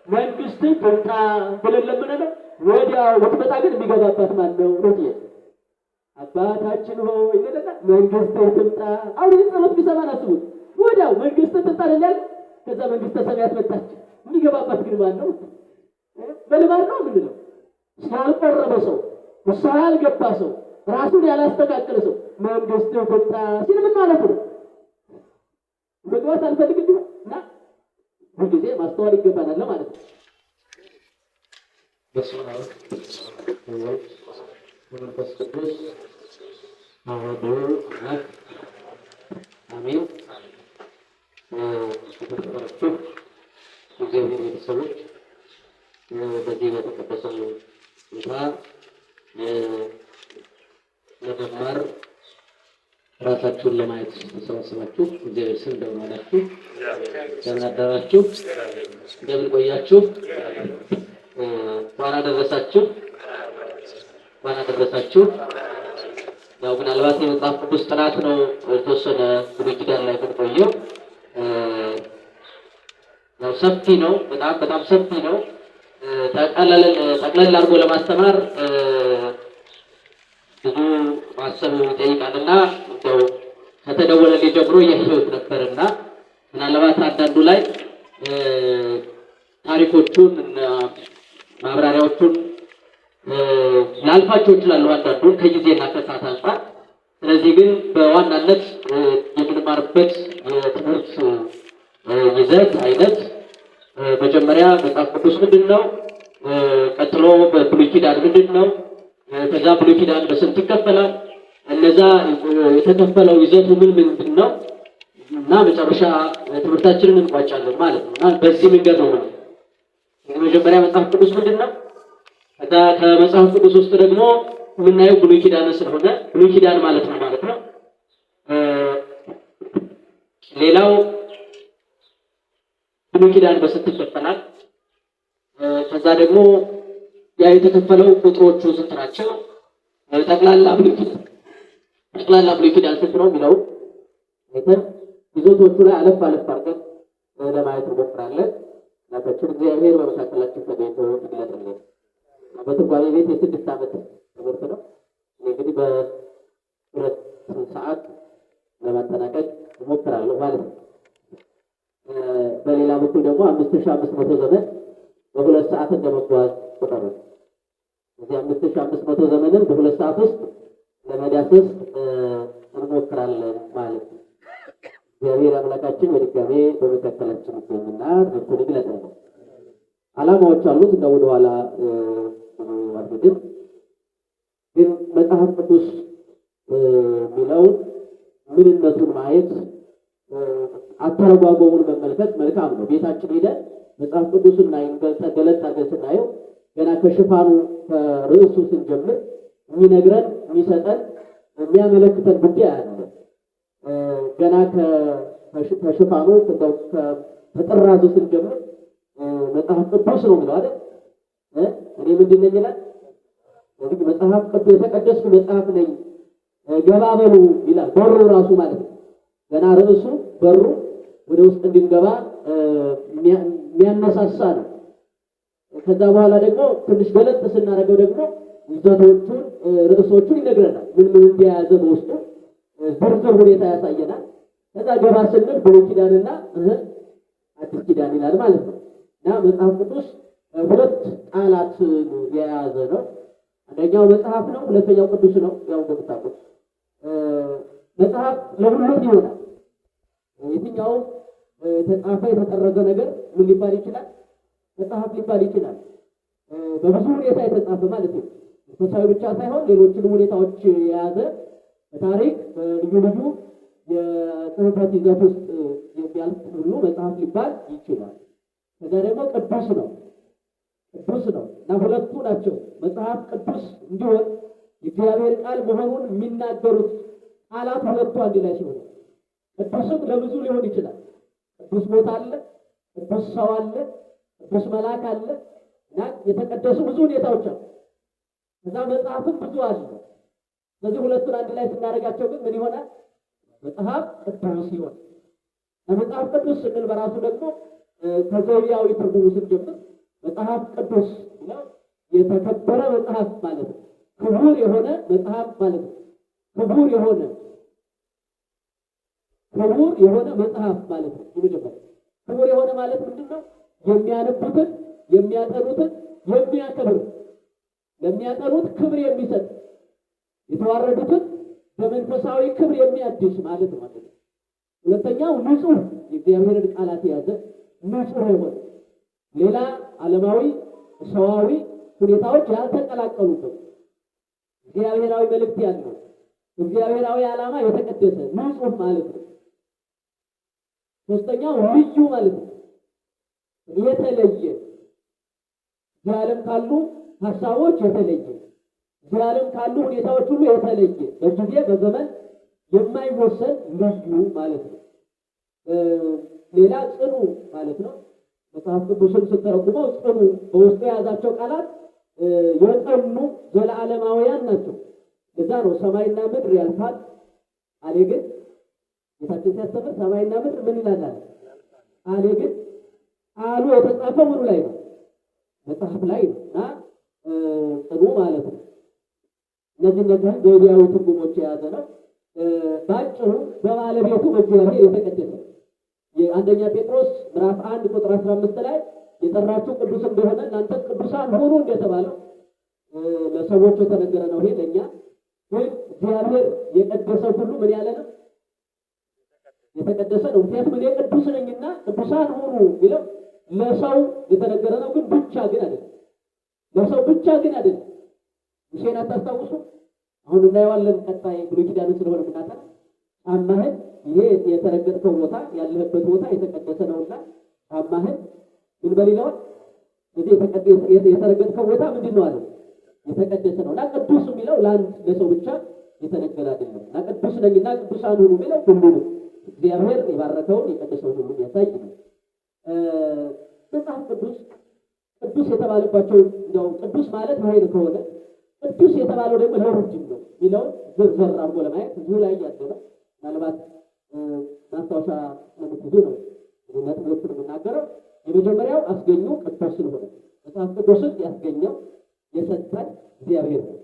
መንግስትህ ትምጣ ብለን ለምነን ወዲያው ብትመጣ ግን የሚገባባት ማን ነው ነው ጥያቄ። አባታችን ሆይ እንልና መንግስትህ ትምጣ። አሁን ይህን ጸሎት ቢሰማን አስቡት። ወዲያው መንግስትህ ትምጣ አይደል? ከዛ መንግስተ ሰማያት መጣች። የሚገባባት ግን ማን ነው? በልማድ ነው የምንለው። ያልቆረበ ሰው፣ ንስሐ ያልገባ ሰው፣ ራሱን ያላስተካከለ ሰው መንግስትህ ትምጣ ሲል ምን ማለት ነው? መግባት አልፈልግም ቢሆን እና ሁልጊዜ ማስተዋል ይገባናል ማለት ነው። በስመ አብ ወወልድ ወመንፈስ ቅዱስ አሐዱ አምላክ አሜን። የተከበራችሁ እግዚአብሔር ቤተሰቦች፣ በዚህ በተቀደሰው ቦታ ለመማር ራሳችሁን ለማየት ተሰባሰባችሁ፣ እግዚአብሔር ስም እንደምን ዋላችሁ? እንደምን አደራችሁ? እንደምን ቆያችሁ? እንኳን አደረሳችሁ። እንኳን አደረሳችሁ። ያው ምናልባት የመጽሐፍ ቅዱስ ጥናት ነው የተወሰነ ብሉይ ኪዳን ላይ የምንቆየው። ያው ሰፊ ነው፣ በጣም በጣም ሰፊ ነው። ጠቅለል አድርጎ ለማስተማር ብዙ ማሰብ ይጠይቃልና እንደው ከተደወለልኝ ጀምሮ እያየሁት ነበርና ምናልባት አንዳንዱ ላይ ታሪኮቹን እና ማብራሪያዎቹን ላልፋቸው እችላለሁ፣ አንዳንዱን ከጊዜና ከሰዓት አንጻር። ስለዚህ ግን በዋናነት የምንማርበት የትምህርት ይዘት አይነት መጀመሪያ መጽሐፍ ቅዱስ ምንድን ነው፣ ቀጥሎ በብሉይ ኪዳን ምንድን ነው፣ ከዛ ብሉይ ኪዳን በስንት ይከፈላል፣ እነዛ የተከፈለው ይዘቱ ምን ምንድን ነው እና መጨረሻ ትምህርታችንን እንቋጫለን ማለት ነው። እና በዚህ መንገድ ነው ማለት መጀመሪያ መጽሐፍ ቅዱስ ምንድን ነው፣ ከዛ ከመጽሐፍ ቅዱስ ውስጥ ደግሞ የምናየው ብሉይ ኪዳን ስለሆነ ብሉይ ኪዳን ማለት ነው ማለት ነው። ሌላው ብሉይ ኪዳን በስንት ይከፈላል? ከዛ ደግሞ ያ የተከፈለው ቁጥሮቹ ስንት ናቸው? ጠቅላላ ብሉይ ኪዳን ጠቅላላ ብሉይ ኪዳን ስንት ነው የሚለው አይተን ይዘቶቹ ላይ አለፍ አለፍ አድርገን ለማየት እንሞክራለን። አምላካችን እግዚአብሔር በመካከላችን ተገኝቶ ይግለጥልን። በትርጓሜ ቤት የ6 ዓመት ትምህርት ነው። እንግዲህ በ2 ሰዓት ለማጠናቀቅ እሞክራለሁ ማለት ነው። በሌላ በኩል ደግሞ 5500 ዘመን በ2 ሰዓት እንደመጓዝ ቁጠሩ። እዚህ 5500 ዘመንን በ2 ሰዓት ውስጥ ለመዳሰስ እንሞክራለን ማለት ነው። እግዚአብሔር አምላካችን በድጋሜ በመካከላችን ይገኝና ትምህርቱን ይግለጥልን። ዓላማዎች አሉት እንደው ወደኋላ አልሄድም። ግን መጽሐፍ ቅዱስ የሚለው ምንነቱን ማየት አተረጓጎሙን መመልከት መልካም ነው። ቤታችን ሄደን መጽሐፍ ቅዱስን ገለጥ አድርገን ስናየው ገና ከሽፋኑ ከርዕሱ ስንጀምር የሚነግረን የሚሰጠን የሚያመለክተን ጉዳይ አለ። ገና ከሽፋኑ ከጥራዙ ስንጀምር መጽሐፍ ቅዱስ ነው የሚለው አይደል? እኔ ምንድን ነኝ ይላል? እንግዲህ መጽሐፍ ቅዱስ የተቀደስኩ መጽሐፍ ነኝ ገባ በሉ ይላል። በሩ ራሱ ማለት ነው። ገና ርዕሱ በሩ ወደ ውስጥ እንድንገባ የሚያነሳሳ ነው። ከዛ በኋላ ደግሞ ትንሽ ገለጥ ስናደርገው ደግሞ ይዘቶቹን ርዕሶቹን ይነግረናል። ምን ምን እንደያዘ በውስጡ ዝርዝር ሁኔታ ያሳየናል። ከዛ ገባ ስንል ብሉይ ኪዳንና አዲስ ኪዳን ይላል ማለት ነው። እና መጽሐፍ ቅዱስ ሁለት ቃላት የያዘ ነው። አንደኛው መጽሐፍ ነው፣ ሁለተኛው ቅዱስ ነው። ያው እንደምታውቁት መጽሐፍ ለሁሉም ይሆናል። የትኛው የተጻፈ የተጠረዘ ነገር ምን ሊባል ይችላል? መጽሐፍ ሊባል ይችላል። በብዙ ሁኔታ የተጻፈ ማለት ነው። መንፈሳዊ ብቻ ሳይሆን ሌሎችንም ሁኔታዎች የያዘ ታሪክ በልዩ ልዩ የጽሕፈት ይዘት ውስጥ የሚያልፍ ሁሉ መጽሐፍ ሊባል ይችላል። ከዛ ደግሞ ቅዱስ ነው። ቅዱስ ነው እና ሁለቱ ናቸው መጽሐፍ ቅዱስ እንዲሆን የእግዚአብሔር ቃል መሆኑን የሚናገሩት ቃላት ሁለቱ አንድ ላይ ሲሆኑ፣ ቅዱስም ለብዙ ሊሆን ይችላል። ቅዱስ ቦታ አለ፣ ቅዱስ ሰው አለ፣ ቅዱስ መልአክ አለ እና የተቀደሱ ብዙ ሁኔታዎች አሉ። ከዛ መጽሐፍም ብዙ አለ። ስለዚህ ሁለቱን አንድ ላይ ስናደርጋቸው ግን ምን ይሆናል? መጽሐፍ ቅዱስ ይሆናል። መጽሐፍ ቅዱስ ስንል በራሱ ደግሞ ከዘቢያዊ ትርጉሙ ስንጀምር መጽሐፍ ቅዱስ ነው የተከበረ መጽሐፍ ማለት ነው። ክቡር የሆነ መጽሐፍ ማለት ነው። ክቡር የሆነ ክቡር የሆነ መጽሐፍ ማለት ነው። የመጀመሪያው ክቡር የሆነ ማለት ምንድነው? የሚያነቡትን የሚያጠኑትን የሚያከብር፣ ለሚያጠኑት ክብር የሚሰጥ፣ የተዋረዱትን በመንፈሳዊ ክብር የሚያድስ ማለት ነው። ሁለተኛው ንጹህ፣ የእግዚአብሔርን ቃላት የያዘ ንጹህ የሆነ ሌላ ዓለማዊ ሰዋዊ ሁኔታዎች ያልተቀላቀሉበት እግዚአብሔራዊ መልእክት ያለው እግዚአብሔራዊ ዓላማ የተቀደሰ ንጹህ ማለት ነው። ሶስተኛው ልዩ ማለት ነው። የተለየ፣ እዚህ ዓለም ካሉ ሀሳቦች የተለየ፣ እዚህ ዓለም ካሉ ሁኔታዎች ሁሉ የተለየ፣ በጊዜ በዘመን የማይወሰን ልዩ ማለት ነው። ሌላ ጽኑ ማለት ነው። መጽሐፍ ቅዱስን ስተረጉመው ጽኑ በውስጡ የያዛቸው ቃላት የጸኑ ዘለዓለማውያን ናቸው። እዛ ነው ሰማይና ምድር ያልፋል አሌ ግን ጌታችን ሲያስተምር ሰማይና ምድር ምን ይላል አለ አሌ ግን ቃሉ የተጻፈው ምኑ ላይ ነው? መጽሐፍ ላይ ነው። እና ጽኑ ማለት ነው። እነዚህን ዘይቤያዊ ትርጉሞች የያዘ ነው። ባጭሩ በባለቤቱ በእግዚአብሔር የተቀደሰ የአንደኛ ጴጥሮስ ምዕራፍ 1 ቁጥር 15 ላይ የጠራችሁ ቅዱስ እንደሆነ እናንተም ቅዱሳን ሁኑ እንደተባለው ለሰዎች የተነገረ ነው። ይሄ ለኛ ግን እግዚአብሔር የቀደሰው ሁሉ ምን ያለ ነው? የተቀደሰ ነው። ምክንያቱም እኔ ቅዱስ ነኝና ቅዱሳን ሁኑ የሚለው ለሰው የተነገረ ነው። ግን ብቻ ግን አይደለም። ለሰው ብቻ ግን አይደለም። ሙሴን አታስታውሱ? አሁን እናየዋለን። ቀጣይ ብሉይ ኪዳንን ስለሆነ የምናጠና ጫማህን ይሄ የተረገጥከው ቦታ ያለህበት ቦታ የተቀደሰ ነውና ጫማህን ምን በል ይለዋል። እዚህ የተረገጥከው ቦታ ምንድን ነው አለ? የተቀደሰ ነው። እና ቅዱስ የሚለው ለአንድ ለሰው ብቻ የተነገረ አይደለም። እና ቅዱስ ነኝና ቅዱሳን ሁኑ የሚለው ሁሉንም እግዚአብሔር የባረከውን የቀደሰውን ሁሉ የሚያሳይ ነው። መጽሐፍ ቅዱስ ቅዱስ የተባለባቸው እንደው ቅዱስ ማለት ይሄ ከሆነ ቅዱስ የተባለው ደግሞ ለምንድን ነው የሚለውን ዝርዝር አድርጎ ለማየት እዚሁ ላይ ያለ ነው። ምናልባት ማስታወሻ ስለምትይዙ ነው ነጥቦቹን የምናገረው። የመጀመሪያው አስገኙ ቅዱስ ስለሆነ መጽሐፍ ቅዱስን ያስገኘው የሰጠን እግዚአብሔር ነው።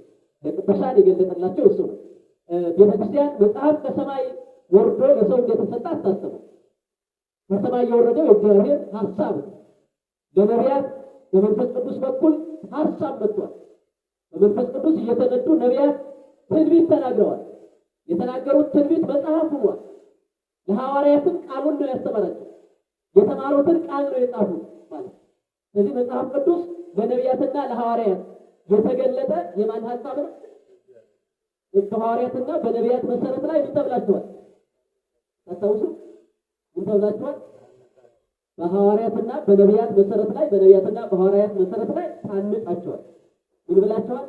ለቅዱሳን የገለጠላቸው እሱ ነው። ቤተክርስቲያን መጽሐፍ ከሰማይ ወርዶ ለሰው እንደተሰጠ አታስብም። ከሰማይ የወረደው የእግዚአብሔር ሐሳብ ነው። ለነቢያት በመንፈስ ቅዱስ በኩል ሐሳብ መጥቷል። በመንፈስ ቅዱስ እየተነዱ ነቢያት ትንቢት ተናግረዋል። የተናገሩት ትንቢት መጽሐፍ ሆኗል። ለሐዋርያትም ቃሉን ነው ያስተማራቸው። የተማሩትን ቃል ነው የጻፉት ማለት ነው። ስለዚህ መጽሐፍ ቅዱስ ለነቢያትና ለሐዋርያት የተገለጠ የማን ሐሳብ ነው? በሐዋርያትና በነቢያት መሰረት ላይ ምን ተብላችኋል? ታስታውሱ? ምን ተብላችኋል? በሐዋርያትና በነቢያት መሰረት ላይ በነቢያትና በሐዋርያት መሰረት ላይ ታንጻችኋል። ምን ብላችኋል?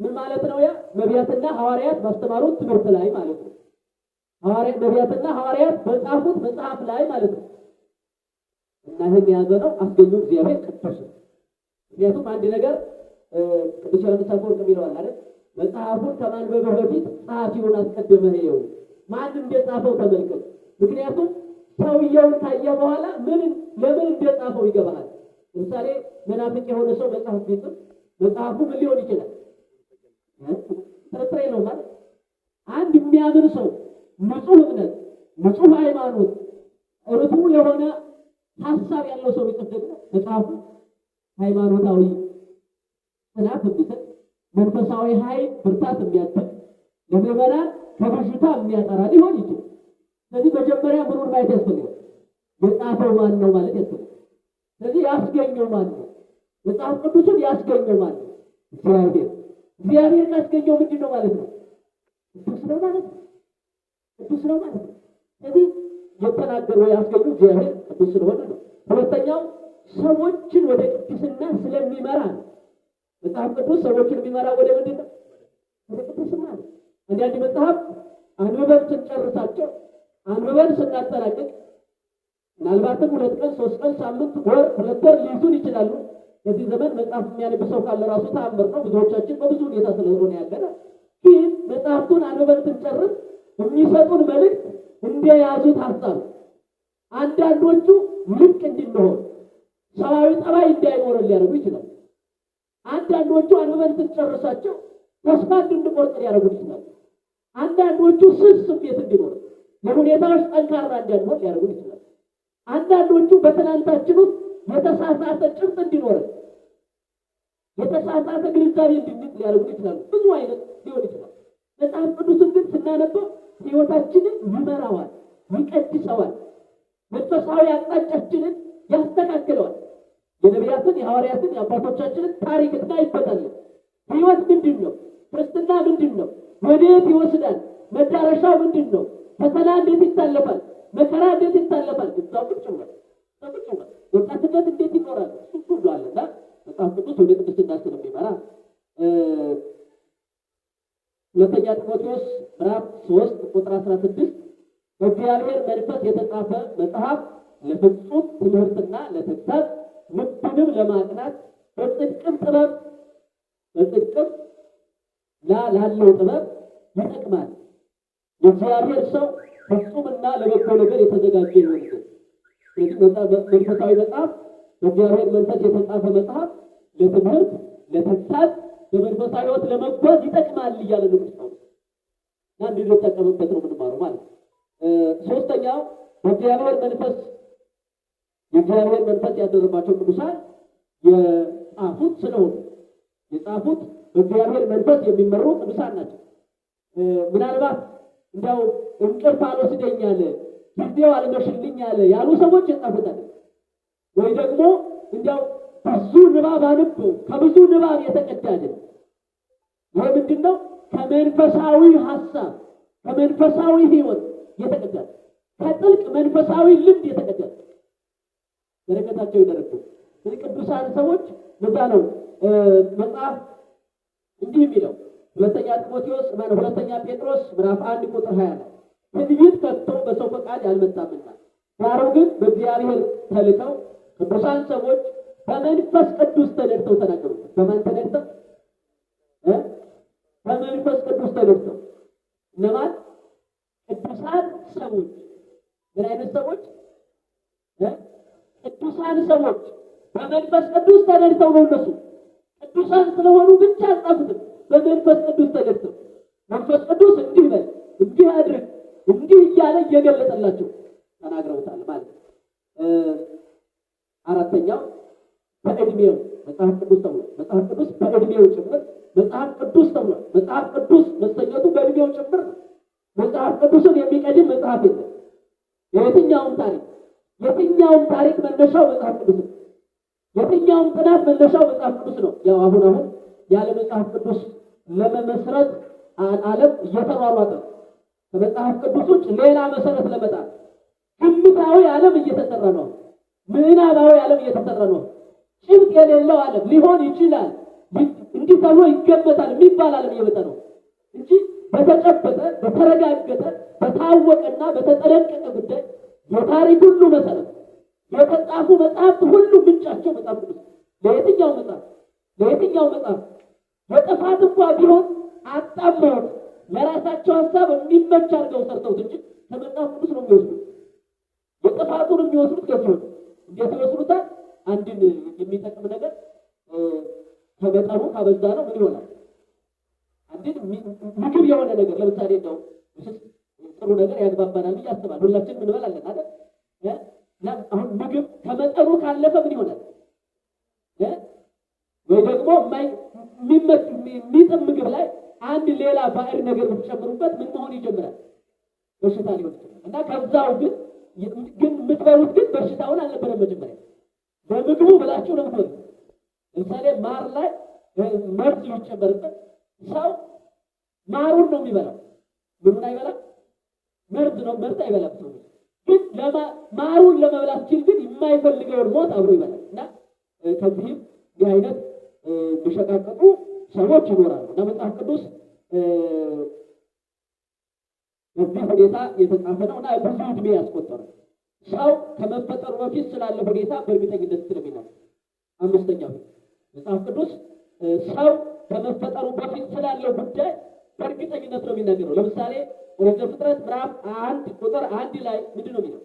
ምን ማለት ነው? ያ ነቢያትና ሐዋርያት ባስተማሩት ትምህርት ላይ ማለት ነው። ነቢያትና ሐዋርያት በጻፉት መጽሐፍ ላይ ማለት ነው። እና ይሄን የያዘ ነው አስገኙ እግዚአብሔር ቅዱስ ነው። ምክንያቱም አንድ ነገር ቅዱስ ዮሐንስ አፈወርቅ የሚለው አለ አይደል? መጽሐፉን ከማንበብህ በፊት ጸሐፊውን አስቀድመህ እየው፣ ማን እንደጻፈው ተመልከት። ምክንያቱም ሰውየውን ካየህ በኋላ ምን ለምን እንደጻፈው ይገባሃል። ለምሳሌ መናፍቅ የሆነ ሰው መጽሐፍ ቢጽፍ መጽሐፉ ምን ሊሆን ይችላል? ጥርጥር የለውም ማለት አንድ የሚያምን ሰው ንጹህ እምነት፣ ንጹህ ሃይማኖት፣ ርቱዕ የሆነ ሐሳብ ያለው ሰው ቢጽፍ ደግሞ መጽሐፉ ሃይማኖታዊ ጽናት የሚሰጥ፣ መንፈሳዊ ኃይል ብርታት የሚያድግ፣ ለምዕመናን ከብዥታ የሚያጠራ ሊሆን ይችላል። ስለዚህ መጀመሪያ ምኑን ማየት ያስፈልጋል? የጻፈው ማን ነው ማለት ያስፈልጋል። ስለዚህ ያስገኘው ማን ነው? መጽሐፍ ቅዱስን ያስገኘው ማን ነው? እግዚአብሔር። እግዚአብሔር ካስገኘው ምንድን ነው ማለት ነው? ቅዱስ ነው ማለት ነው። ቅዱስ ነው ማለት ነው። ስለዚህ የተናገረው ያስገኘው እግዚአብሔር ቅዱስ ስለሆነ ነው። ሁለተኛው ሰዎችን ወደ ቅድስና ስለሚመራ ነው። መጽሐፍ ቅዱስ ሰዎችን የሚመራ ወደ ምንድን ነው? ወደ ቅድስና ነው። አንዳንድ መጽሐፍ አንብበን ስንጨርሳቸው አንብበን ስናጠናቅቅ ምናልባትም 2 ቀን 3 ቀን ሳምንት ወር 2 ወር ሊይዙን ይችላሉ። በዚህ ዘመን መጽሐፍ የሚያነብ ሰው ካለ ራሱ ተአምር ነው። ብዙዎቻችን በብዙ ሁኔታ ስለሆነ ያለነው። ግን መጽሐፍቱን አንብበን ስንጨርስ የሚሰጡን መልእክት እንደያዙት ሐሳብ አንዳንዶቹ ልቅ እንድንሆን፣ ሰብአዊ ጠባይ እንዳይኖረን ሊያደርጉ ይችላል። አንዳንዶቹ አንብበን ስንጨርሳቸው ተስፋ እንድንቆርጥ ሊያደርጉ ይችላል። አንዳንዶቹ ስስ ስሜት እንዲኖር፣ ለሁኔታዎች ጠንካራ እንዳንሆን ሊያደርጉ ይችላል። አንዳንዶቹ በትናንታችን ውስጥ የተሳሳተ ጭብጥ እንዲኖረን፣ የተሳሳተ ግንዛቤ እንድንይዝ ሊያደርጉ ይችላሉ። ብዙ አይነት ሊሆን ይችላል። መጽሐፍ ቅዱስን ግን ስናነበው ሕይወታችንን ይመራዋል፣ ይቀድሰዋል፣ መንፈሳዊ አቅጣጫችንን ያስተካክለዋል። የነቢያትን፣ የሐዋርያትን፣ የአባቶቻችንን ታሪክ እናይበታለን። ሕይወት ምንድን ነው? ክርስትና ምንድን ነው? ወዴት ይወስዳል? መዳረሻው ምንድን ነው? ፈተና እንዴት ይታለፋል? መከራ እንዴት ይታለፋል? እዛው ቁጭ ብሏል። እዛው ቁጭ ብሏል። ወጣትነት እንዴት ይኖራል? እሱ ሁሉ አለና መጽሐፍ ቅዱስ ወደ ቅድስና ስለሚመራ። ሁለተኛ ጢሞቴዎስ ምዕራፍ 3 ቁጥር 16 በእግዚአብሔር መንፈስ የተጻፈ መጽሐፍ ለፍጹም ትምህርትና ለተግሣጽ፣ ልብንም ለማቅናት፣ በጽድቅም ጥበብ በጽድቅም ላለው ጥበብ ይጠቅማል። የእግዚአብሔር ሰው ፍጹምና ለበጎ ነገር የተዘጋጀ ይሆን ዘንድ። ስለዚህ መንፈሳዊ መጽሐፍ፣ በእግዚአብሔር መንፈስ የተጻፈ መጽሐፍ ለትምህርት፣ ለተግሣጽ፣ በመንፈሳዊ ሕይወት ለመጓዝ ይጠቅማል እያለ ነው ቅዱስ ጳውሎስ እና እንድንጠቀምበት ነው የምንማረው ማለት ነው። ሶስተኛው በእግዚአብሔር መንፈስ፣ የእግዚአብሔር መንፈስ ያደረባቸው ቅዱሳን የጻፉት ስለሆኑ፣ የጻፉት በእግዚአብሔር መንፈስ የሚመሩ ቅዱሳን ናቸው። ምናልባት እንዲያው እንቅልፍ አልወስደኝ አለ፣ ጊዜው አልመሽልኝ አለ ያሉ ሰዎች የጻፉት አይደለም። ወይ ደግሞ እንዲያው ብዙ ንባብ አንብበው ከብዙ ንባብ የተቀዳ አይደለም። ይሄ ምንድን ነው? ከመንፈሳዊ ሀሳብ፣ ከመንፈሳዊ ሕይወት የተቀዳ፣ ከጥልቅ መንፈሳዊ ልምድ የተቀዳ። በረከታቸው ይደረግብን። ስለዚህ ቅዱሳን ሰዎች ለዛ ነው መጽሐፍ እንዲህ የሚለው፣ ሁለተኛ ጢሞቴዎስ ማለት ሁለተኛ ጴጥሮስ ምዕራፍ 1 ቁጥር 20 ላይ ትንቢት ከቶ በሰው ፈቃድ አልመጣምና ዳሩ ግን በእግዚአብሔር ተልከው ቅዱሳን ሰዎች በመንፈስ ቅዱስ ተነድተው ተናገሩ። በማን ተነድተው? በመንፈስ ቅዱስ ተነድተው። እነማን? ቅዱሳን ሰዎች። ምን አይነት ሰዎች? ቅዱሳን ሰዎች በመንፈስ ቅዱስ ተነድተው ነው። እነሱ ቅዱሳን ስለሆኑ ብቻ አልጻፉትም። በመንፈስ ቅዱስ ተነድተው፣ መንፈስ ቅዱስ እንዲህ በል፣ እንዲህ አድርግ፣ እንዲህ እያለ እየገለጠላቸው ተናግረውታል ማለት ነው። አራተኛው በእድሜው መጽሐፍ ቅዱስ ተብሏል። መጽሐፍ ቅዱስ በእድሜው ጭምር መጽሐፍ ቅዱስ ተብሏል። መጽሐፍ ቅዱስ መሰኘቱ በእድሜው ጭምር ነው። መጽሐፍ ቅዱስን የሚቀድም መጽሐፍ የለም። የትኛውም ታሪክ፣ የትኛውም ታሪክ መነሻው መጽሐፍ ቅዱስ ነው። የትኛውም ጥናት መነሻው መጽሐፍ ቅዱስ ነው። ያው አሁን አሁን ያለ መጽሐፍ ቅዱስ ለመመስረት ዓለም እየተሯሯጠ ነው። ከመጽሐፍ ቅዱስ ውጭ ሌላ መሰረት ለመጣል ግምታዊ ዓለም እየተሰራ ነው። ምናባዊ ዓለም እየተሰራ ነው። ጭብጥ የሌለው ዓለም፣ ሊሆን ይችላል፣ እንዲህ ተብሎ ይገመታል የሚባል ዓለም እየመጣ ነው እንጂ በተጨበጠ፣ በተረጋገጠ፣ በታወቀና በተጠነቀቀ ጉዳይ የታሪክ ሁሉ መሰረት፣ የተጻፉ መጽሐፍት ሁሉ ምንጫቸው መጽሐፍ ቅዱስ። ለየትኛው መጽሐፍ፣ ለየትኛው መጽሐፍ የጥፋት እንኳ ቢሆን አጣመውት ለራሳቸው ሀሳብ የሚመች አድርገው ሰርተውት እንጂ ከመጽሐፍ ቅዱስ ነው የሚወስዱት። የጥፋቱን የሚወስዱት ከዚህ ነው። እንዴት ይወስዱታል? አንድን የሚጠቅም ነገር ከመጠኑ ካበዛ ነው ምን ይሆናል? አንድን ምግብ የሆነ ነገር ለምሳሌ እንደው ጥሩ ነገር ያግባባናል ብዬ አስባለሁ። ሁላችንም እንበላለን አይደል? እና አሁን ምግብ ከመጠኑ ካለፈ ምን ይሆናል? ወይ ደግሞ የሚጥም ምግብ ላይ አንድ ሌላ ባዕድ ነገር ብትጨምሩበት ምን መሆን ይጀምራል? በሽታ ሊሆን ይችላል። እና ከዛው ግን የምትበሉት ግን በሽታውን አልነበረም መጀመሪያ፣ ለምግቡ ብላችሁ ነው የምትበሉት። ለምሳሌ ማር ላይ መርዝ ቢጨመርበት ሰው ማሩን ነው የሚበላው። ምኑን አይበላም? መርዝ ነው፣ መርዝ አይበላም ሰው። ግን ማሩን ለመብላት ሲል ግን የማይፈልገውን ሞት አብሮ ይበላል። እና ከዚህም እንዲህ አይነት የሚሸቃቀጡ ሰዎች ይኖራሉ። እና መጽሐፍ ቅዱስ በዚህ ሁኔታ የተጻፈ ነው እና ብዙ ዕድሜ ያስቆጠረ፣ ሰው ከመፈጠሩ በፊት ስላለ ሁኔታ በእርግጠኝነት ስለሚናገር። አምስተኛው መጽሐፍ ቅዱስ ሰው ከመፈጠሩ በፊት ስላለው ጉዳይ በእርግጠኝነት ነው የሚናገረው። ለምሳሌ ኦሪት ዘፍጥረት ምዕራፍ 1 ቁጥር 1 ላይ ምንድን ነው የሚለው?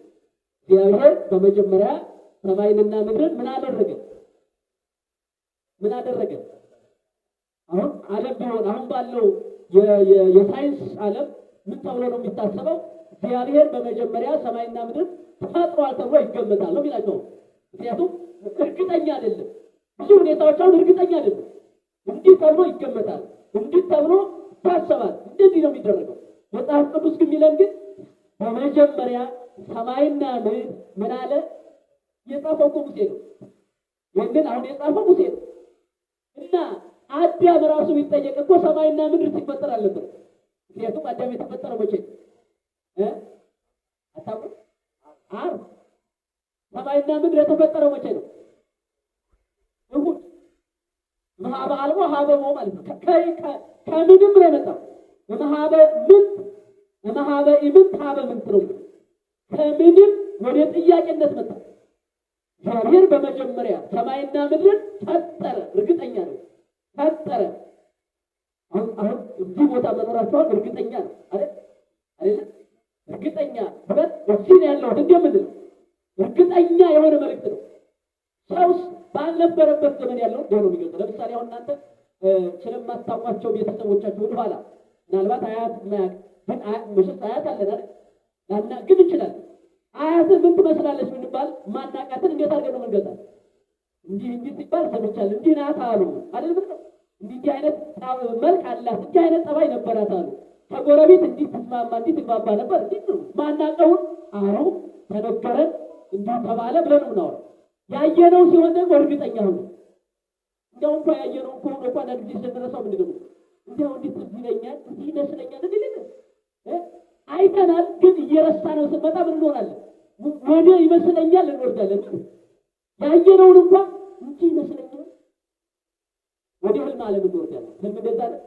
እግዚአብሔር በመጀመሪያ ሰማይንና ምድርን ምን አደረገ? ምን አደረገ? አሁን ዓለም ቢሆን አሁን ባለው የሳይንስ ዓለም ምን ተብሎ ነው የሚታሰበው? እግዚአብሔር በመጀመሪያ ሰማይና ምድር ፈጥሯል ተብሎ ይገመታል ነው የሚላቸው። ምክንያቱም እርግጠኛ አይደለም። ብዙ ሁኔታዎች አሁን እርግጠኛ አይደለም። እንዲህ ተብሎ ይገመታል፣ እንዲህ ተብሎ ይታሰባል፣ እንደዚህ ነው የሚደረገው። መጽሐፍ ቅዱስ ግን የሚለን ግን በመጀመሪያ ሰማይና ምድር ምን አለ? የጻፈው እኮ ሙሴ ነው። ይህንን አሁን የጻፈው ሙሴ ነው። እና አዳም ራሱ ቢጠየቅ እኮ ሰማይና ምድር ሲፈጠር አልነበረም። ምክንያቱም አዳም የተፈጠረው መቼ ነው? አታውቁም? ዓርብ። ሰማይና ምድር የተፈጠረው መቼ ነው? እሑድ። እምኀበ አልቦ ኀበ ቦ ማለት ነው። ከምንም ነው የመጣው። እምኀበ ምንት እምኀበ ኢምንት ኀበ ምንት ነው። ከምንም ወደ ጥያቄነት መጣ። እግዚአብሔር በመጀመሪያ ሰማይና ምድርን ፈጠረ። እርግጠኛ ነው ፈጠረ። አሁን አሁን እዚህ ቦታ መኖራቸውን እርግጠኛ ነው አይደል? አይደል? እርግጠኛ ብለን እዚህ ነው ያለሁት እንደምንለው እርግጠኛ የሆነ መልእክት ነው። ሰውስ ባልነበረበት ዘመን ያለው ነው የሚገልጸው። ለምሳሌ አሁን እናንተ ስለማታውቋቸው ቤተሰቦቻችሁ ወደኋላ ምናልባት አያት የማያውቅ ግን መቼስ አያት አለን አይደል? ላናግድ እንችላለን። አያትህ ምን ትመስላለች ብንባል ማናቃትን እንዴት አድርገን ነው የምንገልጻት? እንዲህ እንዲህ ሲባል ሰምቻለሁ፣ እንዲህ ናት አሉ አይደል? ምን ነው እንዲህ እንዲህ አይነት መልክ አላት፣ እንዲህ አይነት ጠባይ ነበራት አሉ። ከጎረቤት እንዲህ ትስማማ እንዲህ ትግባባ ነበር፣ እንዲህ ነው ማናቀውን አሉ ተነገረን፣ እንዲህ ተባለ ብለን ነው የምናወራው። ያየነው ሲሆን ደግሞ እርግጠኛ ሆነ። እንደው እንኳን ያየነው እኮ ሆኖ እንኳን አንድ ጊዜ ስንረሳው ምንድን ነው እንዲያው እንዲህ ትዝ ይለኛል፣ እንዲህ ይመስለኛል እንዲህ አይተናል፣ ግን እየረሳነው ስንመጣ ምን እንሆናለን? ወደ ይመስለኛል እንወርዳለን። ያየነውን እንኳን እንዲህ ይመስለኛል ወደ ህልም ዓለም እንወርዳለን። ህልም እንደዛ ነው።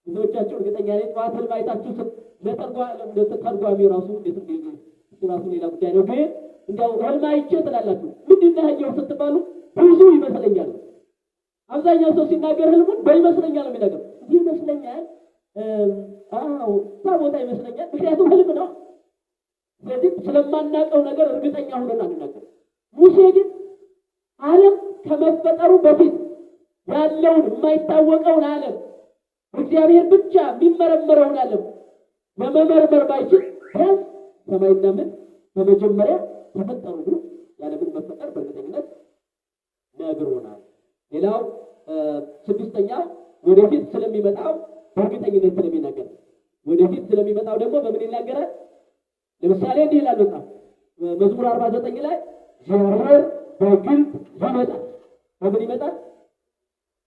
ብዙዎቻችሁ እርግጠኛ ነኝ ጠዋት ህልም አይታችሁ ለተርጓሚው ራሱ እንዴት እሱ ራሱ ሌላ ጉዳይ ነው። ግን እንደው ህልም አይቼ ትላላችሁ። ምንድን ነው ያየው ስትባሉ ብዙ ይመስለኛል። አብዛኛው ሰው ሲናገር ህልሙን በይመስለኛል ነው የሚናገረው። እንዲህ ይመስለኛል፣ አዎ እዛ ቦታ ይመስለኛል። ምክንያቱም ህልም ነው። ስለዚህ ስለማናውቀው ነገር እርግጠኛ ሆነን አንናገርም። ሙሴ ግን ዓለም ከመፈጠሩ በፊት ያለውን የማይታወቀውን ዓለም እግዚአብሔር ብቻ የሚመረመረውን ዓለም ለመመርመር ባይችል ቢያንስ ሰማይና ምድር በመጀመሪያ ተፈጠሩ ብሎ ያለምን መፈጠር በእርግጠኝነት ነግሮናል። ሌላው ስድስተኛው ወደፊት ስለሚመጣው በእርግጠኝነት ስለሚናገር ወደፊት ስለሚመጣው ደግሞ በምን ይናገራል? ለምሳሌ እንዲህ ይላል መጽሐፍ መዝሙር 49 ላይ እግዚአብሔር በግልጥ ይመጣል። በምን ይመጣል?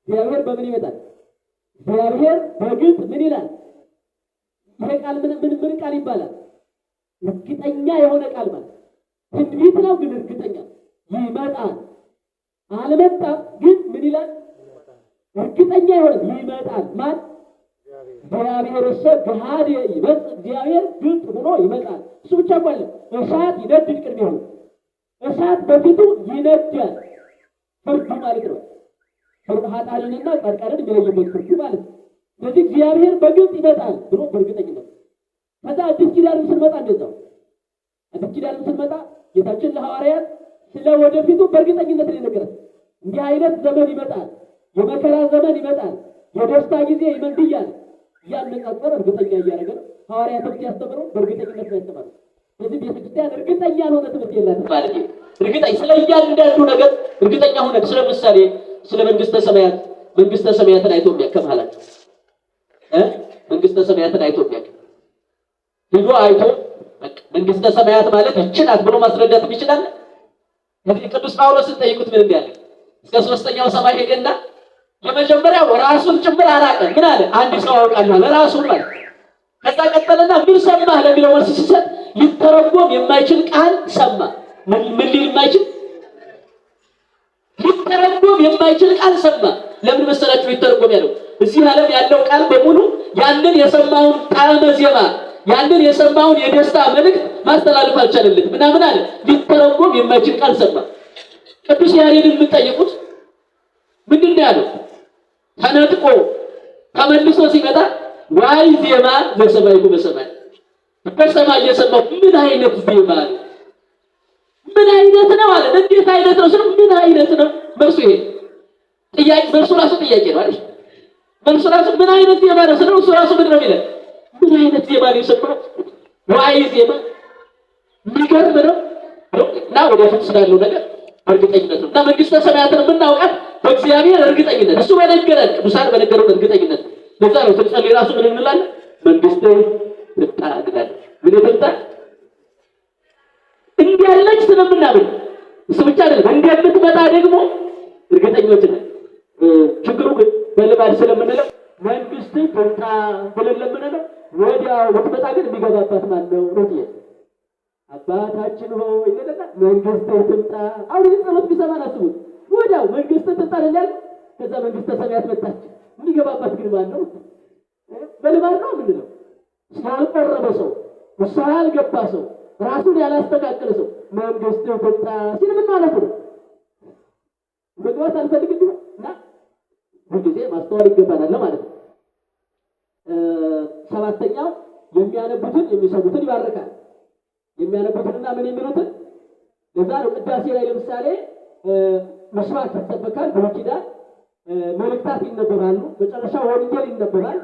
እግዚአብሔር በምን ይመጣል? እግዚአብሔር በግልጥ ምን ይላል? ይሄ ቃል ምን ምን ምን ቃል ይባላል? እርግጠኛ የሆነ ቃል ማለት ትንቢት ነው፣ ግን እርግጠኛ ይመጣል። አልመጣም ግን ምን ይላል? እርግጠኛ የሆነ ይመጣል። ማን? እግዚአብሔር እሰ ገሃድ ይመጽእ። እግዚአብሔር ግልጥ ሆኖ ይመጣል። እሱ ብቻ እኮ አይደለም፣ እሳት ይነድድ ቅድሜሁ፣ እሳት በፊቱ ይነዳል። ፍርዱ ማለት ነው። ፍርዱ ኃጥአንንና ጻድቃንን የሚለይበት ፍርዱ ማለት ነው። ስለዚህ እግዚአብሔር በግልጽ ይመጣል ብሎ በእርግጠኝነት። ከዛ አዲስ ኪዳንም ስንመጣ እንደዛው አዲስ ኪዳንም ስንመጣ ጌታችን ለሐዋርያት ስለ ወደፊቱ በእርግጠኝነት ነው የነገራቸው። እንዲህ አይነት ዘመን ይመጣል፣ የመከራ ዘመን ይመጣል፣ የደስታ ጊዜ ይመንድያል እያነጻጸረ እርግጠኛ እያደረገ ነው። ሐዋርያትም ሲያስተምሩ በእርግጠኝነት ነው ያስተማሩት። ስለዚህ ቤተክርስቲያን እርግጠኛ ያልሆነ ትምህርት የላትም ማለት ነው። እርግጠኛ ስለ እያንዳንዱ ነገር እርግጠኛ ሆነ። ስለ ምሳሌ ስለ መንግስተ ሰማያት መንግስተ ሰማያትን አይቶ የሚያውቅ ከመሃላችሁ መንግስተ ሰማያትን አይቶ የሚያውቅ ሂዶ አይቶ መንግስተ ሰማያት ማለት ይህች ናት ብሎ ማስረዳት ይችላል? ከዚህ ቅዱስ ጳውሎስን ጠይቁት ምን እንዳለ። እስከ ሶስተኛው ሰማይ ሄደና የመጀመሪያው ራሱን ጭምር አራቀ። ምን አለ? አንድ ሰው አውቃለሁ አለ፣ ራሱን ማለት። ከዛ ቀጠለና ምን ሰማህ ለሚለው መልስ ሲሰጥ ሊተረጎም የማይችል ቃል ሰማ። ምን ሊል የማይችል ሊተረጎም የማይችል ቃል ሰማ። ለምን መሰላችሁ ሊተረጎም ያለው? እዚህ ዓለም ያለው ቃል በሙሉ ያንን የሰማውን ጣዕመ ዜማ ያንን የሰማውን የደስታ መልእክት ማስተላለፍ አልቻለለት። ምናምን አለ ሊተረጎም የማይችል ቃል ሰማ። ቅዱስ ያሬድን የምትጠይቁት ምንድን ነው ያለው? ተነጥቆ ተመልሶ ሲመጣ ዋይ ዜማ ዘሰማይኩ በሰማይ በሰማይ የሰማው ምን አይነት ዜማ ነው? ምን አይነት ነው አለ። እንዴት አይነት ነው ስል ምን አይነት ነው መልሱ ይሄ ጥያቄ፣ መልሱ ራሱ ጥያቄ ነው አይደል? መልሱ ራሱ ምን አይነት ዜማ ነው ስለው እሱ ራሱ ምንድን ነው የሚለን? ምን አይነት ዜማ ነው የሰማሁት? ዋይ ዜማ የሚገርም ነው። እና ወደፊት ስላለው ነገር እርግጠኝነት ነው። እና መንግስተ ሰማያትን የምናውቃት በእግዚአብሔር እርግጠኝነት፣ እሱ በነገረን፣ ቅዱሳን በነገሩን እርግጠኝነት። ለዛ ነው ስንጸልይ ራሱ ምን እንላለን? መንግስትህ ትምጣ እንላለን። ምን ትምጣ? እንዲያለች ስለምናምን፣ እሱ ብቻ አይደለም፣ እንደምትመጣ ደግሞ እርግጠኞች ነን። ችግሩ ግን በልማድ ስለምንለው መንግስትህ ትምጣ ብለን ለምንለው ወዲያው ብትመጣ ግን የሚገባባት ማን ነው ነው ጥያቄ። አባታችን ሆይ እንልና መንግስትህ ትምጣ። አሁን ይህን ጸሎት ቢሰማን አስቡት። ወዲያው መንግስትህ ትምጣ አይደል? ከዛ መንግስተ ሰማያት መጣች። የሚገባባት ግን ማን ነው? በልማድ ነው የምንለው። ያልቆረበ ሰው፣ ንስሐ ያልገባ ሰው፣ ራሱን ያላስተካከለ ሰው መንግስትህ ትምጣ ሲል ምን ማለት ነው? መግባት አልፈልግም ቢሆን። እና ሁልጊዜ ማስተዋል ይገባናል ማለት ነው። ሰባተኛው የሚያነቡትን የሚሰሙትን ይባርካል። የሚያነቡትንና ምን የሚሉትን። ለዛ ነው ቅዳሴ ላይ ለምሳሌ ምስባክ ይሰበካል፣ ብሉይ ኪዳን መልእክታት ይነበባሉ፣ መጨረሻ ወንጌል ይነበባል።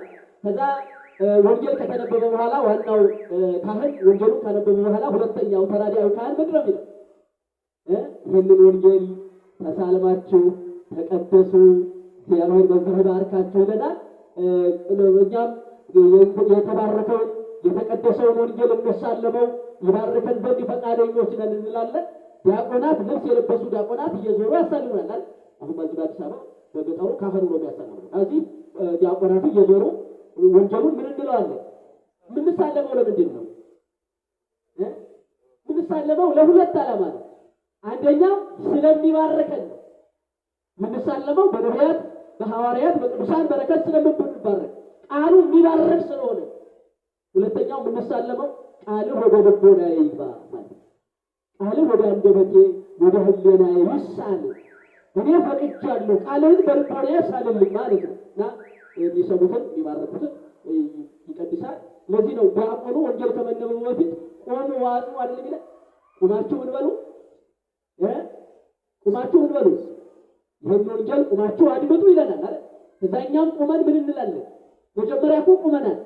ከዛ ወንጌል ከተነበበ በኋላ ዋናው ካህን ወንጌሉን ካነበበ በኋላ ሁለተኛው ተራዳዩ ካህን ምንድን ነው የሚለው? ይህንን ወንጌል ተሳልማችሁ ተቀደሱ፣ እግዚአብሔር በዚህ ይባርካችሁ ይለናል። እኛም የተባረከውን የተቀደሰውን ወንጌል እንሳለመው ይባርከን ዘንድ ፈቃደኞች ነን እንላለን። ዲያቆናት፣ ልብስ የለበሱ ዲያቆናት እየዞሩ ያሳልሙናል። አሁን በዚህ በአዲስ አበባ በገጠሩ ካህኑ ነው የሚያሳልመው። እዚህ ዲያቆናቱ እየዞሩ ወንጌሉን ምን እንለዋለን? የምንሳለመው ለምንድን ነው? የምንሳለመው ለሁለት ዓላማ ነው። አንደኛው ስለሚባርከን ነው። የምንሳለመው በነቢያት፣ በሐዋርያት፣ በቅዱሳን በረከት ስለምንባረክ፣ ቃሉ የሚባርክ ስለሆነ። ሁለተኛው የምንሳለመው ቃልህ ወደ ልቦናዬ ይግባ ማለት ነው። ቃልህ ወደ አንደበቴ፣ ወደ ሕሊናዬ ይሳል፣ እኔ ፈቅጃለሁ፣ ቃልህን በልቦናዬ ሳልልኝ ማለት ነው። እና የሚሰሙትን የሚባረኩትን ይቀድሳል። ለዚህ ነው ዲያቆኑ ወንጌል ከመነበቡ በፊት ቆሙ ዋጡ አይደል የሚለው? ቁማችሁ ምን በሉ? ቁማችሁ ምን በሉ? ይህን ወንጌል ቁማችሁ አድምጡ ይለናል አይደል? እዛኛም ቁመን ምን እንላለን? መጀመሪያ እኮ ቁመናል።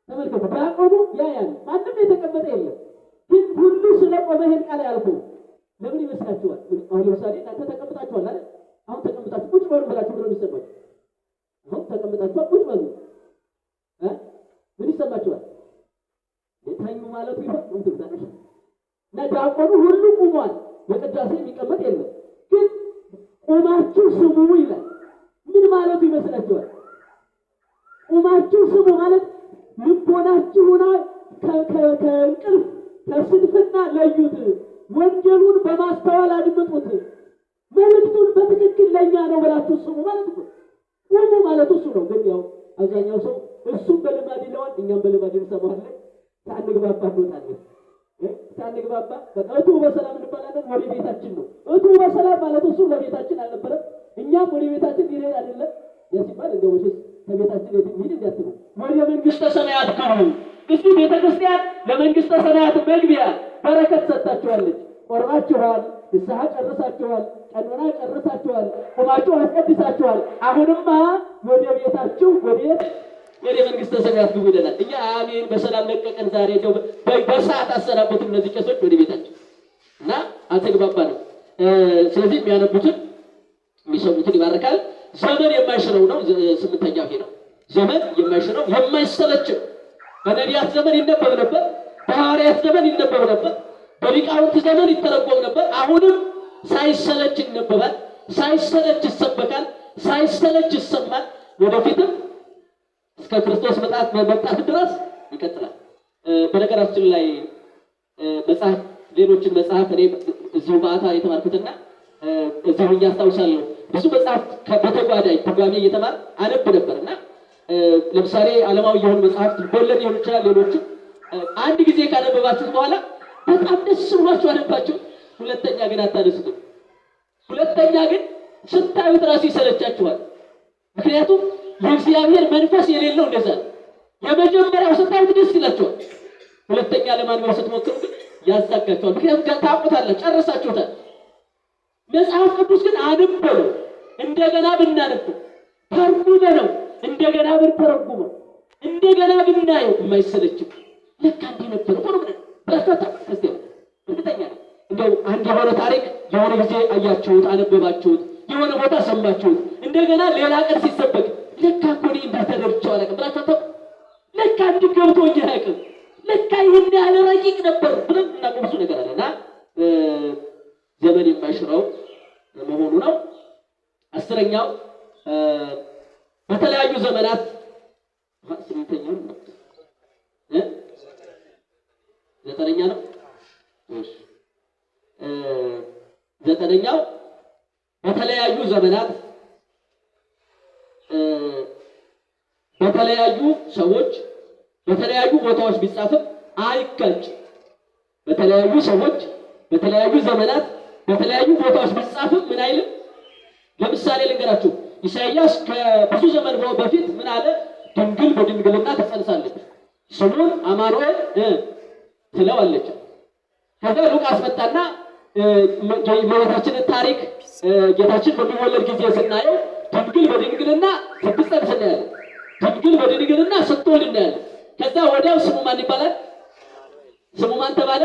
ተመልከቱ፣ ዲያቆኑ ያያል፣ ማንም የተቀመጠ የለም። ግን ሁሉ ስለቆመ ይሄን ቃል ያልኩ ለምን ይመስላችኋል? አሁን ለምሳሌ እናንተ ተቀምጣችኋል አይደል? አሁን ተቀምጣችሁ ቁጭ በሉ ብላችሁ ምን ነው የሚሰማችሁ? አሁን ተቀምጣችኋል፣ ቁጭ በሉ፣ ምን ይሰማችኋል? ተኙ ማለቱ ይሆን? እና ዲያቆኑ ሁሉ ቁሟል። በቅዳሴ የሚቀመጥ የለም። ግን ቁማችሁ ስሙ ይላል። ምን ማለቱ ይመስላችኋል? ቁማችሁ ስሙ ማለት ልቦናችሁን ከእንቅልፍ ከስንፍና ለዩት። ወንጌሉን በማስተዋል አድምጡት። መልእክቱን በትክክል ለኛ ነው ብላችሁ ስሙ ማለት ነው። ቁሙ ማለት እሱ ነው። ግን ያው አብዛኛው ሰው እሱም በልማድ ይለዋል፣ እኛም በልማድ እንሰማዋለን። ሳንግባባ እንወጣለን። ሳንግባባ በቃ እቱ በሰላም እንባላለን። ወደ ቤታችን ነው። እቱ በሰላም ማለት እሱ ለቤታችን አልነበረም፣ እኛም ወደ ቤታችን ሊሄድ አይደለም። ያ ሲባል እንደው መቼስ ከቤታችን የት እንሂድ እንዳትሉ፣ ወደ መንግስተ ሰማያት ግቡ። እስቲ ቤተ ክርስቲያን ለመንግስተ ሰማያት መግቢያ በረከት ሰጥታችኋለች። ቆርባችኋል፣ ንስሐ ጨርሳችኋል፣ ቀኖና ጨርሳችኋል፣ ቆማችሁ አስቀድሳችኋል። አሁንማ ወደ ቤታችሁ፣ ወደ መንግስተ ሰማያት ግቡ ይለናል። እኛ አሜን በሰላም ለቀቀን። ዛሬ እንደው በሰዓት አሰናበቱን እነዚህ ቄሶች ወደ ቤታቸው እና አልተግባባንም። ስለዚህ የሚያነቡትን የሚሰሙትን ይባርካል። ዘመን የማይሽረው ነው። ስምንተኛው ይሄ ነው። ዘመን የማይሽረው፣ የማይሰለችም። በነቢያት ዘመን ይነበብ ነበር። በሐዋርያት ዘመን ይነበብ ነበር። በሊቃውንት ዘመን ይተረጎም ነበር። አሁንም ሳይሰለች ይነበባል። ሳይሰለች ይሰበካል። ሳይሰለች ይሰማል። ወደፊትም እስከ ክርስቶስ መምጣት ድረስ ይቀጥላል። በነገራችን ላይ መጽሐፍ፣ ሌሎችን መጽሐፍ እኔ እዚሁ በዓታ የተማርኩትና እዚሁ አስታውሳለሁ። ብዙ መጽሐፍ በተጓዳኝ ትርጓሜ እየተማር አነብ ነበር። እና ለምሳሌ ዓለማዊ የሆኑ መጽሐፍት፣ ልቦለድ ሊሆን ይችላል። ሌሎችም አንድ ጊዜ ካነበባችሁት በኋላ በጣም ደስ ብሏችሁ አነባችሁ። ሁለተኛ ግን አታነሱትም። ሁለተኛ ግን ስታዩት ራሱ ይሰለቻችኋል። ምክንያቱም የእግዚአብሔር መንፈስ የሌለው እንደዛ ነው። የመጀመሪያው ስታዩት ደስ ይላችኋል። ሁለተኛ ለማንበብ ስትሞክሩ ግን ያዛጋቸዋል። ምክንያቱም ታውቁታላችሁ፣ ጨርሳችሁታል። መጽሐፍ ቅዱስ ግን አንብበው እንደገና ብናነበው ተርጉመነው እንደገና ብንተረጉመው እንደገና ብናየው የማይሰለችም ለካ እንዲህ ነበር እኮ ነው ብላችሁ አታውቁም። ክርስቲያን እርግጠኛ ነኝ። እንደው አንድ የሆነ ታሪክ የሆነ ጊዜ አያችሁት፣ አነበባችሁት፣ የሆነ ቦታ ሰማችሁት፣ እንደገና ሌላ ቀን ሲሰበክ ለካ እኮ እኔ እንዲህ ተረድቼው አላውቅም ብላችሁ አታውቁም። ለካ እንዲህ ገብቶኝ አያውቅም፣ ለካ ይህን ያህል ረቂቅ ነበር ብለን እናውቀው ብዙ ነገር አለና ዘመን የማይሽረው መሆኑ ነው። 10ኛው በተለያዩ ዘመናት 8ኛው 9ኛ ነው። እሺ 9ኛው በተለያዩ ዘመናት በተለያዩ ሰዎች በተለያዩ ቦታዎች ቢጻፍም አይጋጭም። በተለያዩ ሰዎች በተለያዩ ዘመናት በተለያዩ ቦታዎች ቢጻፍም ምን አይልም። ለምሳሌ ልንገራችሁ፣ ኢሳይያስ ከብዙ ዘመን በፊት ምን አለ? ድንግል በድንግልና ትጸንሳለች፣ ስሙን አማኑኤል ትለዋለች። ከዛ ሉቃስ መጣና የእመቤታችንን ታሪክ ጌታችን በሚወለድ ጊዜ ስናየው ድንግል በድንግልና ስትጸንስ እናያለን። ድንግል በድንግልና ስትወልድ እናያለን። ከዛ ወዲያው ስሙ ማን ይባላል? ስሙ ማን ተባለ?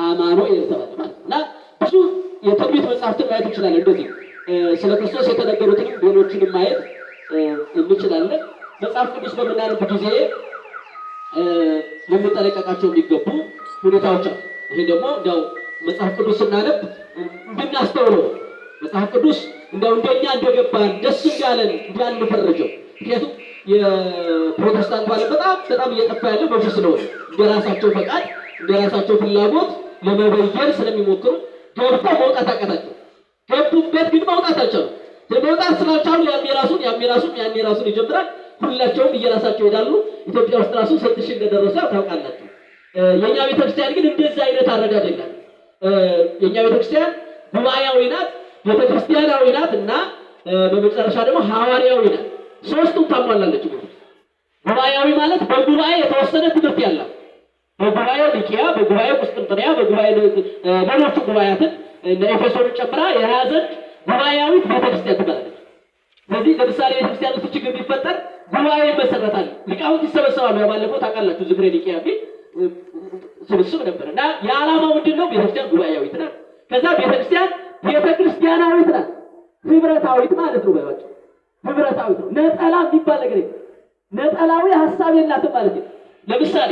አማኑኤል ተባለ ማለት ነው። እና ብዙ የትንቢት መጽሐፍትን ማየት እንችላለን። እንደዚህ ስለ ክርስቶስ የተነገሩትንም ሌሎችንም ማየት እንችላለን። መጽሐፍ ቅዱስ በምናነብ ጊዜ ልንጠነቀቃቸው የሚገቡ ሁኔታዎች አሉ። ይሄ ደግሞ እንደው መጽሐፍ ቅዱስ ስናነብ እንድናስተውለው መጽሐፍ ቅዱስ እንደው እንደኛ እንደገባን ደስ እንዳለን እንዳንፈርጀው። ምክንያቱም የፕሮቴስታንቱ ዓለም በጣም በጣም እየጠፋ ያለው በዚህ ስለሆነ እንደራሳቸው ፈቃድ እንደራሳቸው ፍላጎት ለመበየን ስለሚሞክሩ ገብተው መውጣት አቃታቸው። ገቡበት ግን መውጣት አልቻሉም። መውጣት ስላልቻሉ ያም የራሱን ያም የራሱን ያም የራሱን ይጀምራል። ሁላቸውም እየራሳቸው ይሄዳሉ። ኢትዮጵያ ውስጥ ራሱ ስንት ሺህ እንደደረሰ ታውቃላችሁ። የኛ ቤተክርስቲያን ግን እንደዛ አይነት አረዳድ የለም። የኛ ቤተክርስቲያን ጉባኤያዊ ናት፣ ቤተክርስቲያናዊ ናት እና በመጨረሻ ደግሞ ሐዋርያዊ ናት። ሶስቱም ታሟላለች። ጉባኤያዊ ማለት በጉባኤ የተወሰነ ትምህርት ያላት በጉባኤ ኒቂያ፣ በጉባኤ ቁስጥንጥንያ፣ በጉባኤ ሌሎቹ ጉባኤያትን እነ ኤፌሶንን ጨምራ የያዘች ጉባኤያዊት ቤተክርስቲያን ትባላለች። ስለዚህ ለምሳሌ ቤተክርስቲያን ውስጥ ችግር ቢፈጠር ጉባኤ ይመሰረታል፣ ሊቃውንት ይሰበሰባሉ። ባለፈው ታውቃላችሁ ዝክረ ኒቂያ የሚል ስብስብ ነበር እና የዓላማው ምንድን ነው? ቤተክርስቲያን ጉባኤያዊት ናት። ከዛ ቤተክርስቲያን ቤተክርስቲያናዊት ናት፣ ህብረታዊት ማለት ነው። ባይዋጭ ህብረታዊት ነው። ነጠላ የሚባል ነገር የለም። ነጠላዊ ሀሳብ የላትም ማለት ነው። ለምሳሌ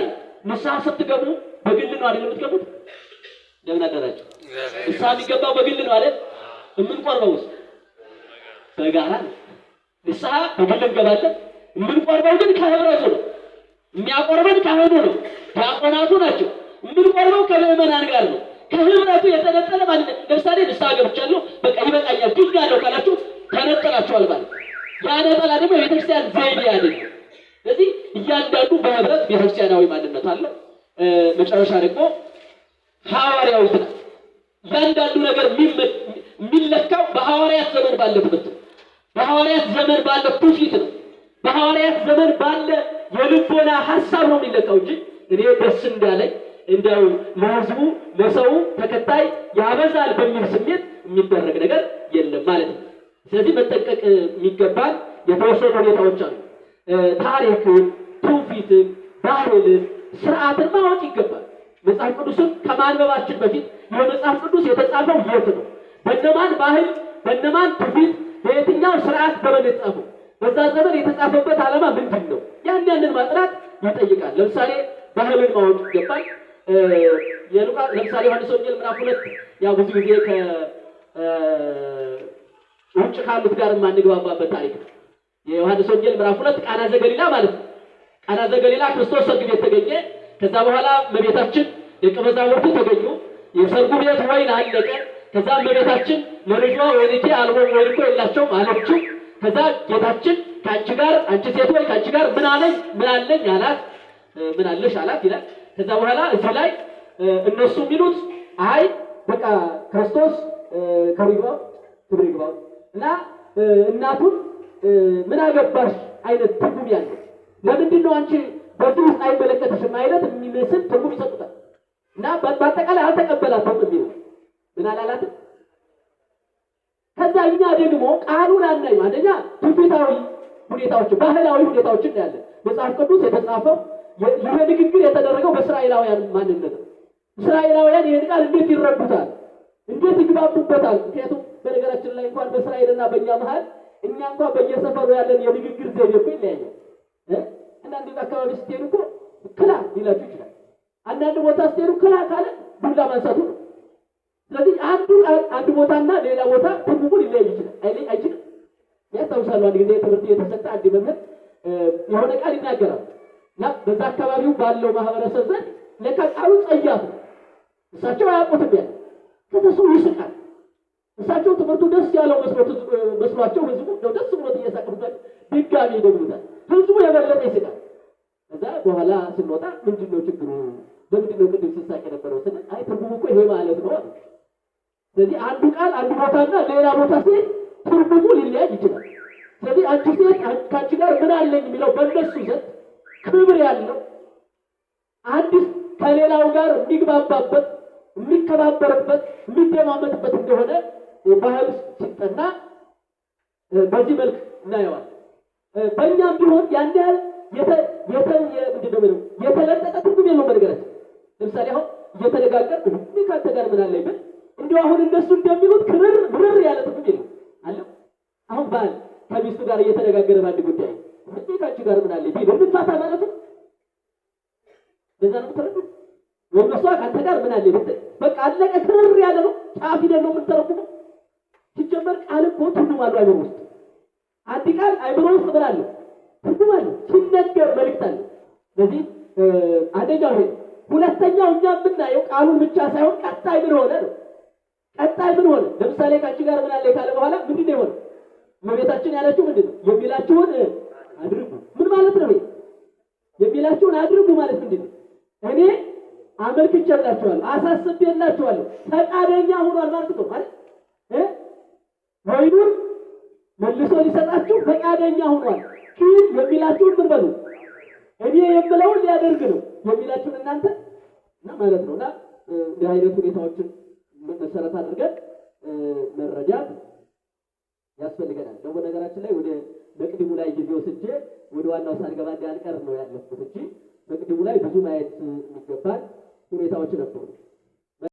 ንስሐ ስትገቡ በግል ነው አይደል የምትገቡት? እንደምን አደራችሁ? ንስሐ የሚገባው በግል ነው አይደል? የምንቆርበው ውስጥ በጋራ ነው። ንስሐ በግል እንገባለን። የምንቆርበው ግን ከህብረቱ ነው። የሚያቆርበን ካህኑ ነው፣ ዲያቆናቱ ናቸው። የምንቆርበው ከምዕመናን ጋር ነው። ከህብረቱ የተነጠለ ማለት ነው። ለምሳሌ ንስሐ ገብቻለሁ በቃ ይበቃኛል ድኛለሁ ካላችሁ ተነጠላችኋል ማለት። ያ ነጠላ ደግሞ የቤተክርስቲያን ዘይቤ አይደለም። ስለዚህ እያንዳንዱ በህብረት ቤተክርስቲያናዊ ማንነት አለው። መጨረሻ ደግሞ ሐዋርያዊት ናት። እያንዳንዱ ነገር የሚለካው በሐዋርያት ዘመን ባለ ትምህርት ነው። በሐዋርያት ዘመን ባለ ትውፊት ነው። በሐዋርያት ዘመን ባለ የልቦና ሐሳብ ነው የሚለካው እንጂ እኔ ደስ እንዳለኝ እንደው ለህዝቡ ለሰው ተከታይ ያበዛል በሚል ስሜት የሚደረግ ነገር የለም ማለት ነው። ስለዚህ መጠንቀቅ የሚገባን የተወሰኑ ሁኔታዎች አሉ። ታሪክን፣ ትውፊትን፣ ባህልን፣ ስርዓትን ማወቅ ይገባል። መጽሐፍ ቅዱስን ከማንበባችን በፊት የመጽሐፍ ቅዱስ የተጻፈው የት ነው? በእነማን ባህል፣ በእነማን ትውፊት፣ በየትኛው ስርዓት ዘመን የተጻፈው? በዛ ዘመን የተጻፈበት ዓላማ ምንድን ነው? ያንን ማጥናት ይጠይቃል። ለምሳሌ ባህልን ማወቅ ይገባል። ለምሳሌ ዮሐንስ ወንጌል ምዕራፍ 2 ያው ብዙ ጊዜ ከውጭ ካሉት ጋር የማንግባባበት ታሪክ ነው። የዮሐንስ ወንጌል ምዕራፍ 2 ቃና ዘገሊላ ማለት ነው። ቃና ዘገሊላ ክርስቶስ ሰርግ ቤት ተገኘ። ከዛ በኋላ እመቤታችን ደቀ መዛሙርቱ ተገኙ። የሰርጉ ቤት ወይን አለቀ። ከዛ እመቤታችን ለልጇ ወይንኬ አልቦም ወይን እኮ የላቸውም አለችው። ከዛ ጌታችን ካንቺ ጋር አንቺ ሴት ሆይ ካንቺ ጋር ምን አለኝ ምን አለኝ አላት፣ ምን አለሽ አላት ይላል። ከዛ በኋላ እዚህ ላይ እነሱ የሚሉት አይ በቃ ክርስቶስ ክብር ይግባው እና እናቱን ምን አገባሽ አይነት ትርጉም ያለው ለምንድን ነው አንቺ በዚህ ውስጥ አይመለከትሽም አይነት የሚመስል ትርጉም ይሰጡታል። እና በአጠቃላይ አልተቀበላትም የሚል ምን አላላትም። ከዛ እኛ ደግሞ ቃሉን አናይም። አንደኛ ትውፊታዊ ሁኔታዎች፣ ባህላዊ ሁኔታዎችን እናያለን። መጽሐፍ ቅዱስ የተጻፈው ይሄ ንግግር የተደረገው በእስራኤላውያን ማንነት ነው። እስራኤላውያን ይህን ቃል እንዴት ይረዱታል? እንዴት ይግባቡበታል? ምክንያቱም በነገራችን ላይ እንኳን በእስራኤልና በእኛ መሀል እኛ እንኳን በየሰፈሩ ያለን የንግግር ዘይቤ እኮ ይለያያል። አንዳንድ አካባቢ ስትሄዱ እኮ ክላ ሊላችሁ ይችላል። አንዳንድ ቦታ ስትሄዱ ክላ ካለ ዱላ ማንሳቱ ነው። ስለዚህ አንዱ ቃል አንድ ቦታና ሌላ ቦታ ትርጉሙ ሊለያይ ይችላል። አይችልም? ያስታውሳሉ። አንድ ጊዜ ትምህርት የተሰጠ አንድ መምህር የሆነ ቃል ይናገራል እና በዛ አካባቢው ባለው ማህበረሰብ ዘንድ ለካ ቃሉ ጸያፍ ነው። እሳቸው አያውቁትም። ያለ ከዛ ሰው ይስቃል። እሳቸው ትምህርቱ ደስ ያለው መስሏቸው ህዝቡ እንደው ደስ ብሎት እየሳቀ ድጋሚ ይደግሙታል። ህዝቡ የበለጠ ይስቃል። ከዛ በኋላ ስንወጣ ምንድን ነው ችግሩ? ለምንድን ነው ቅድም ስሳቅ የነበረው ስንል አይ ትርጉሙ እኮ ይሄ ማለት ነው አሉ። ስለዚህ አንዱ ቃል አንዱ ቦታና ሌላ ቦታ ሲሄድ ትርጉሙ ሊለያይ ይችላል። ስለዚህ አንቺ ሴት ከአንቺ ጋር ምን አለኝ የሚለው በእነሱ ዘንድ ክብር ያለው አንድ ከሌላው ጋር የሚግባባበት፣ የሚከባበርበት፣ የሚደማመጥበት እንደሆነ ባህል ሲጠና በዚህ መልክ እናየዋለን። በእኛም ቢሆን ያን ያህል የተለጠጠ ትርጉም የለውም። በነገራችን ለምሳሌ አሁን እየተነጋገር እኔ ከአንተ ጋር ምን አለኝ ብል እንዲሁ አሁን እነሱ እንደሚሉት ክርር ምርር ያለ ትርጉም የለውም አለው። አሁን ባል ከሚስቱ ጋር እየተነጋገረ በአንድ ጉዳይ እኔ ከአንቺ ጋር ምን አለኝ ቢል እንፋታ ማለት ነው። በዛ ነው የምትረዱት? ወይም እሷ ከአንተ ጋር ምን አለኝ ብትል በቃ አለቀ፣ ክርር ያለ ነው። ጫፍ ሂደን ነው የምንተረጉመው። ሲጀመር ቃል እኮ ትርጉም አለው አይምሮ ውስጥ። አንድ ቃል አይምሮ ውስጥ ምን አለው? ትርጉም አለው። ሲነገር መልእክት አለው። ስለዚህ አንደኛው ይሄ። ሁለተኛው እኛ የምናየው ቃሉን ብቻ ሳይሆን ቀጣይ ምን ሆነ ነው። ቀጣይ ምን ሆነ? ለምሳሌ ከአንቺ ጋር ምን አለ ካለ በኋላ ምንድን ነው የሆነው? እመቤታችን ያለችው ምንድን ነው? የሚላችሁን አድርጉ። ምን ማለት ነው ይሄ? የሚላችሁን አድርጉ ማለት ምንድን ነው? እኔ አመልክቼላችኋለሁ፣ አሳስቤላችኋለሁ፣ ፈቃደኛ ሆኗል ማለት ነው ማለት ወይኑን መልሶ ሊሰጣችሁ ፈቃደኛ ሆኗል። ግን የሚላችሁን ምን በሉ? እኔ የምለውን ሊያደርግ ነው የሚላችሁን እናንተ እና ማለት ነው። እና እንዲህ አይነት ሁኔታዎችን መሰረት አድርገን መረዳት ያስፈልገናል። ደግሞ ነገራችን ላይ ወደ መቅድሙ ላይ ጊዜ ወስጄ ወደ ዋናው ሳልገባ እንዳልቀር ነው ያለፍኩት እንጂ መቅድሙ ላይ ብዙ ማየት የሚገባን ሁኔታዎች ነበሩ።